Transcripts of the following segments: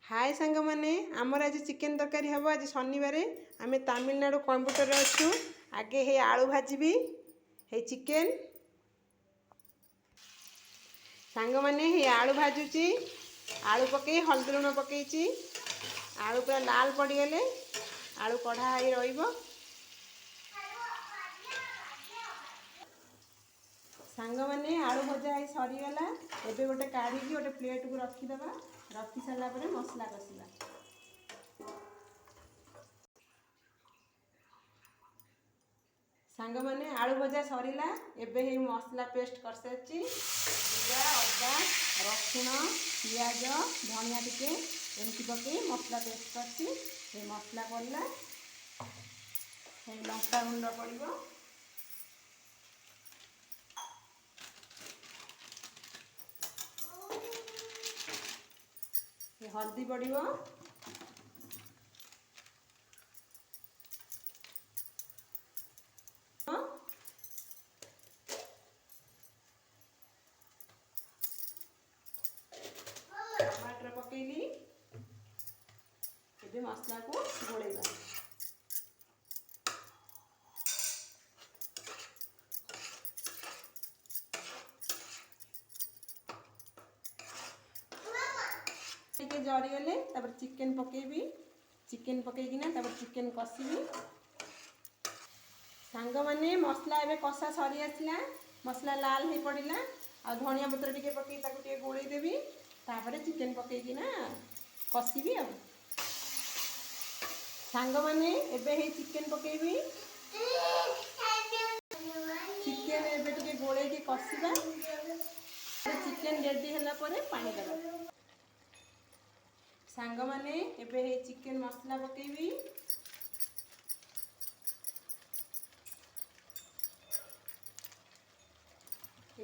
ହାଏ ସାଙ୍ଗମାନେ, ଆମର ଆଜି ଚିକେନ୍ ତରକାରୀ ହେବ। ଆଜି ଶନିବାର, ଆମେ ତାମିଲନାଡ଼ୁ କୋଏମ୍ବାଟୁରରେ ଅଛୁ। ଆଗେ ହେଇ ଆଳୁ ଭାଜିବି, ହେଇ ଚିକେନ୍। ସାଙ୍ଗମାନେ, ହେଇ ଆଳୁ ଭାଜୁଛି। ଆଳୁ ପକେଇ ହଳଦୀ ଲୁଣ ପକେଇଛି। ଆଳୁ ପୁରା ଲାଲ ପଡ଼ିଗଲେ ଆଳୁ କଢ଼ା ହେଇ ରହିବ। ସାଙ୍ଗମାନେ, ଆଳୁ ଭଜା ହେଇ ସରିଗଲା। ଏବେ ଗୋଟେ କାଢ଼ିକି ଗୋଟେ ପ୍ଲେଟ୍କୁ ରଖିଦେବା। ରଖି ସାରିଲା ପରେ ମସଲା କଷିବା। ସାଙ୍ଗମାନେ, ଆଳୁ ଭଜା ସରିଲା। ଏବେ ହେଇ ମସଲା ପେଷ୍ଟ କରିସାରିଛି। ଜିରା, ଅଦା, ରସୁଣ, ପିଆଜ, ଧନିଆ ଟିକେ ଏମିତି ପକେଇ ମସଲା ପେଷ୍ଟ କରିଛି। ଏ ମସଲା ପଡ଼ିଲା, ସେଇ ଲଙ୍କା ଗୁଣ୍ଡ ପଡ଼ିବ, ହଳଦୀ ପଡ଼ିବ, ଟମାଟର ପକେଇଲି। ଏବେ ମସଲାକୁ ଗୋଳେଇବା। ଟିକେ ଜରିଗଲେ ତାପରେ ଚିକେନ୍ ପକେଇବି। ଚିକେନ୍ ପକେଇକିନା ତାପରେ ଚିକେନ୍ କଷିବି। ସାଙ୍ଗମାନେ, ମସଲା ଏବେ କଷା ସରି ଆସିଲା। ମସଲା ଲାଲ ହେଇ ପଡ଼ିଲା। ଆଉ ଧନିଆ ପତ୍ର ଟିକେ ପକେଇ ତାକୁ ଟିକେ ଗୋଳେଇ ଦେବି। ତାପରେ ଚିକେନ୍ ପକେଇକିନା କଷିବି। ଆଉ ସାଙ୍ଗମାନେ, ଏବେ ହେଇ ଚିକେନ୍ ପକେଇବି। ଚିକେନ୍ ଏବେ ଟିକେ ଗୋଳେଇକି କଷିବା। ଚିକେନ୍ ରେଡ଼ି ହେଲା ପରେ ପାଣି ଦେବା। ସାଙ୍ଗମାନେ, ଏବେ ହେଇ ଚିକେନ୍ ମସଲା ପକେଇବି।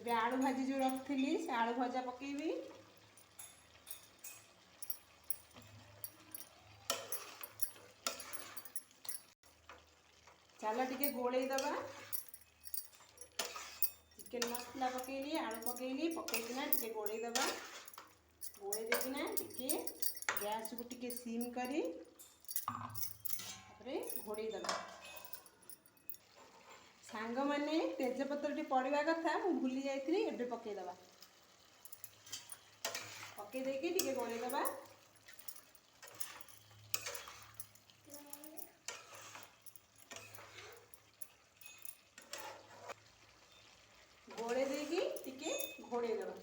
ଏବେ ଆଳୁ ଭାଜି ଯେଉଁ ରଖିଥିଲି, ସେ ଆଳୁ ଭଜା ପକେଇବି। ଚାଲ ଟିକେ ଗୋଳେଇ ଦେବା। ଚିକେନ୍ ମସଲା ପକେଇଲି, ଆଳୁ ପକେଇଲି। ପକେଇକିନା ଟିକେ ଗୋଳେଇ ଦେବା। ଗୋଳେଇ ଦେଇକିନା ଟିକେ ଗ୍ୟାସକୁ ଟିକେ ସିମ୍ କରି ତାପରେ ଘୋଡ଼େଇ ଦେବା। ସାଙ୍ଗମାନେ, ତେଜପତ୍ରଟି ପଡ଼ିବା କଥା, ମୁଁ ଭୁଲି ଯାଇଥିଲି। ଏବେ ପକେଇଦେବା। ପକେଇ ଦେଇକି ଟିକେ ଗୋଳେଇ ଦେବା। ଗୋଳେଇ ଦେଇକି ଟିକେ ଘୋଡ଼େଇ ଦେବା।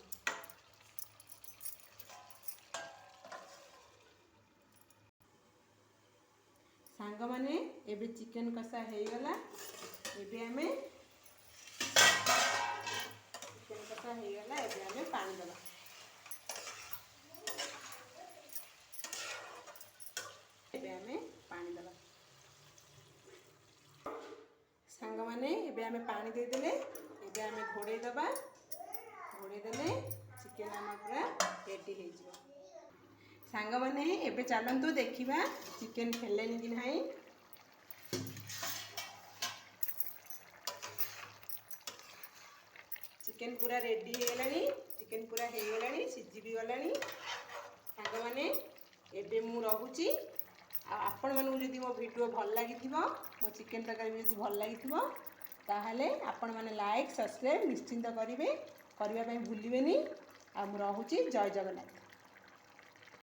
ସାଙ୍ଗମାନେ, ଏବେ ଚିକେନ୍ କଷା ହେଇଗଲା। ଏବେ ଆମେ ଚିକେନ୍ କଷା ହେଇଗଲା, ଏବେ ଆମେ ପାଣି ଦେବା। ଏବେ ଆମେ ପାଣି ଦେବା। ସାଙ୍ଗମାନେ, ଏବେ ଆମେ ପାଣି ଦେଇଦେଲେ। ଏବେ ଆମେ ଘୋଡ଼େଇ ଦେବା। ଘୋଡ଼େଇ ଦେଲେ ଚିକେନ୍ ଆମର ପୁରା ରେଡ଼ି ହେଇଯିବ। ସାଙ୍ଗମାନେ, ଏବେ ଚାଲନ୍ତୁ ଦେଖିବା ଚିକେନ୍ ହେଲେଣି କି ନାହିଁ। ଚିକେନ୍ ପୁରା ରେଡ଼ି ହେଇଗଲାଣି। ଚିକେନ୍ ପୁରା ହେଇଗଲାଣି, ସିଝି ବି ଗଲାଣି। ସାଙ୍ଗମାନେ, ଏବେ ମୁଁ ରହୁଛି। ଆଉ ଆପଣମାନଙ୍କୁ ଯଦି ମୋ ଭିଡ଼ିଓ ଭଲ ଲାଗିଥିବ, ମୋ ଚିକେନ୍ ତରକାରୀ ବି ଯଦି ଭଲ ଲାଗିଥିବ, ତାହେଲେ ଆପଣମାନେ ଲାଇକ୍, ସବସ୍କ୍ରାଇବ୍ ନିଶ୍ଚିନ୍ତ କରିବେ। କରିବା ପାଇଁ ଭୁଲିବେନି। ଆଉ ମୁଁ ରହୁଛି। ଜୟ ଜଗନ୍ନାଥ।